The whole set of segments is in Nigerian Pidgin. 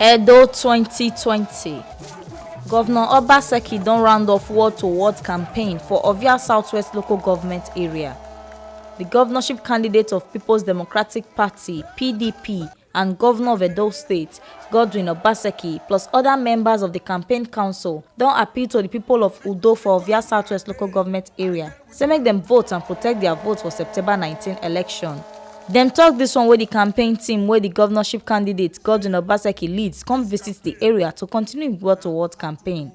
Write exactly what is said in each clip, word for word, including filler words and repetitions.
Edo twenty twenty. Governor Obaseki don round off word to word campaign for Ovia Southwest Local Government Area. The governorship candidate of People's Democratic Party, P D P, and Governor of Edo State, Godwin Obaseki, plus other members of the campaign council, don appeal to the people of Udo for Ovia Southwest Local Government Area, say make dem vote and protect their vote for September nineteen election. Dem talk this one wey the campaign team wey the governorship candidate Godwin Obaseki leads come visit the area to continue im word to word campaign.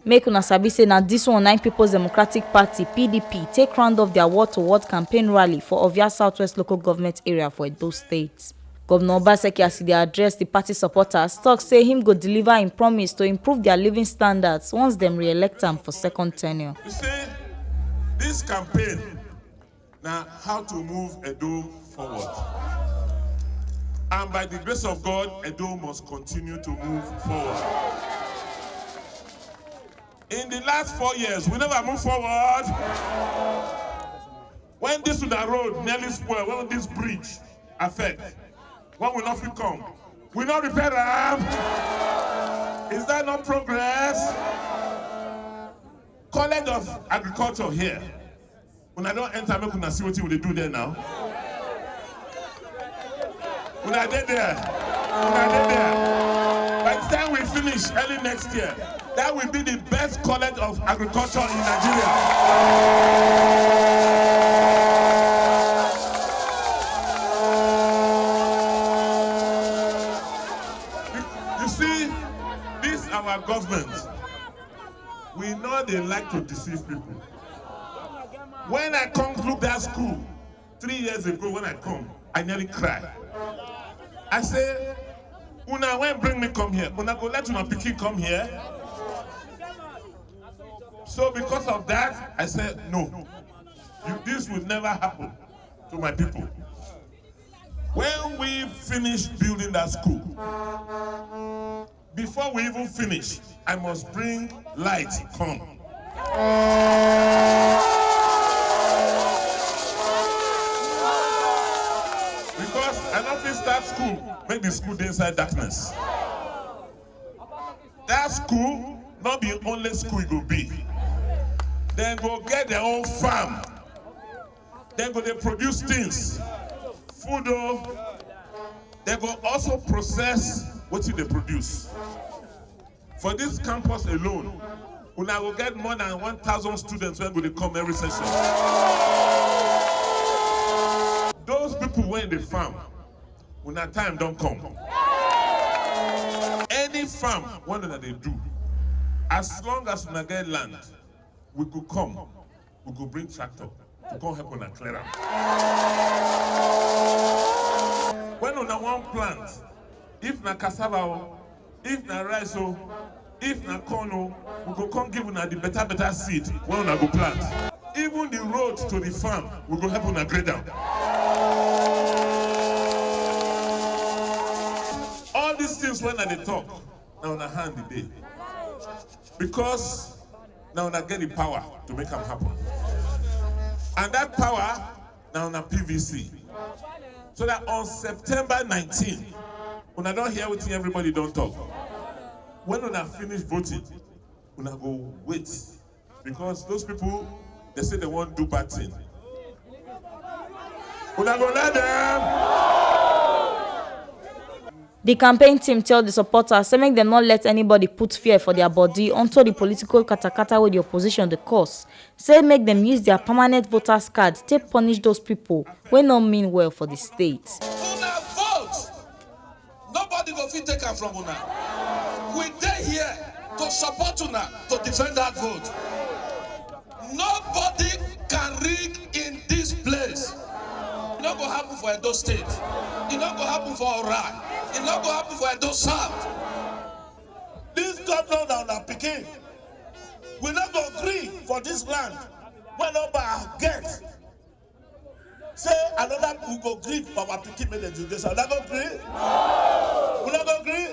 Make una sabi say na this one nine People's Democratic Party, P D P, take round off their word to word campaign rally for Ovia Southwest Local Government Area for Edo State. Governor Obaseki, as he dey address the party supporters, talk say him go deliver im promise to improve their living standards once dem re-elect am for second tenure. You see, this campaign na how to move Edo forward. And by the grace of God, Edo must continue to move forward. In the last four years, we never move forward. When this una road nearly spoil, when this bridge affect, when we not fit come, we not repair am. Is that not progress? College of Agriculture here. Una don enter, make una see wetin we dey do there now. Una dey there. Una dey there. By the time we finish early next year, that will be the best college of agriculture in Nigeria. You, you see, this our government, we know they like to deceive people. When I come look that school three years ago, when I come, I nearly cry. I say, "Una when bring me come here, una go let una pikin come here?" So because of that, I said, "No, you, this will never happen to my people." When we finish building that school, before we even finish, I must bring light come. Because I no fit start school, make the school dey inside darkness. That school no be only school e go be. Dem go get their own farm. Dem go dey produce things, food o. Dem go also process wetin dem produce. For this campus alone, una go get more than one thousand students wey go dey come every session. Those people wey dey farm, una time don come. Any farm wey una dey do, as long as una get land, we go come, we go bring tractor to come help una clear am. When una wan plant, if na cassava o, if na rice o, if na corn o, we go come give una the better better seed wey una go plant. Even the road to the farm, we go help una grade am. All these things wey I dey talk, na una hand e dey. Because na una get the power to make am happen. And that power na una P V C. So that on September nineteen, una don hear wetin everybody don talk. When una finish voting, una go wait. Because those people, they say they wan do bad thing. Una go let them. The campaign team tell the supporters say make dem not let anybody put fear for their body until the political katakata wey the opposition dey cause. Say make dem use their permanent voters card take punish those people wey no mean well for the state. Una vote, nobody go fit take am from una. We dey here to support una, to defend that vote. Nobody can rig in this place. E no go happen for Edo State. E no go happen for Ora. E no go happen for Edo South. This governor na una pikin. We no go gree for this land wey no ba get. Say another we go gree for our pikin make dem disgrace. Una go gree? Una go gree?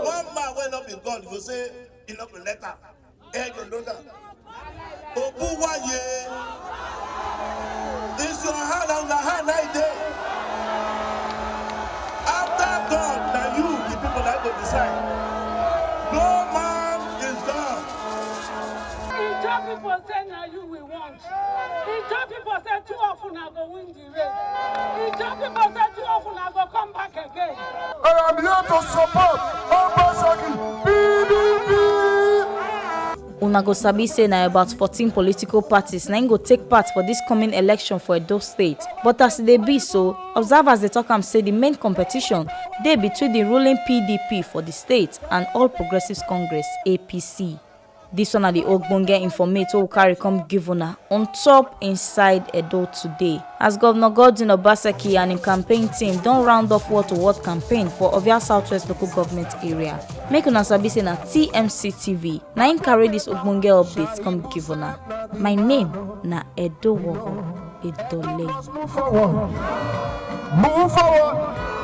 One man wey no be God go say e no go let am. Ẹ jẹ́ ló dà. Obuwaye. It's your hand and your hand like day. After God, na you, the people that go People say na you we want. Ijaw people say two of una go win the race. Ijaw people say two of una go come back again. I am here to support Obaseki P D P. Una go sabi say na about fourteen political parties na im go take part for dis coming election for Edo State, but as e dey be so, observers dey talk am say di main competition dey between di ruling P D P for di state and All Progressives Congress, A P C. Dis one na di ogbonge informate wey we carry come give una on top Inside Edo Today, as Governor Godwin Obaseki and im campaign team don round off word-to-word campaign for Ovia Southwest Local Government Area. Make una sabi say na T M C T V na im carry dis ogbonge updates come give una. My name na Edo Woho Edolei. Move forward. Move forward.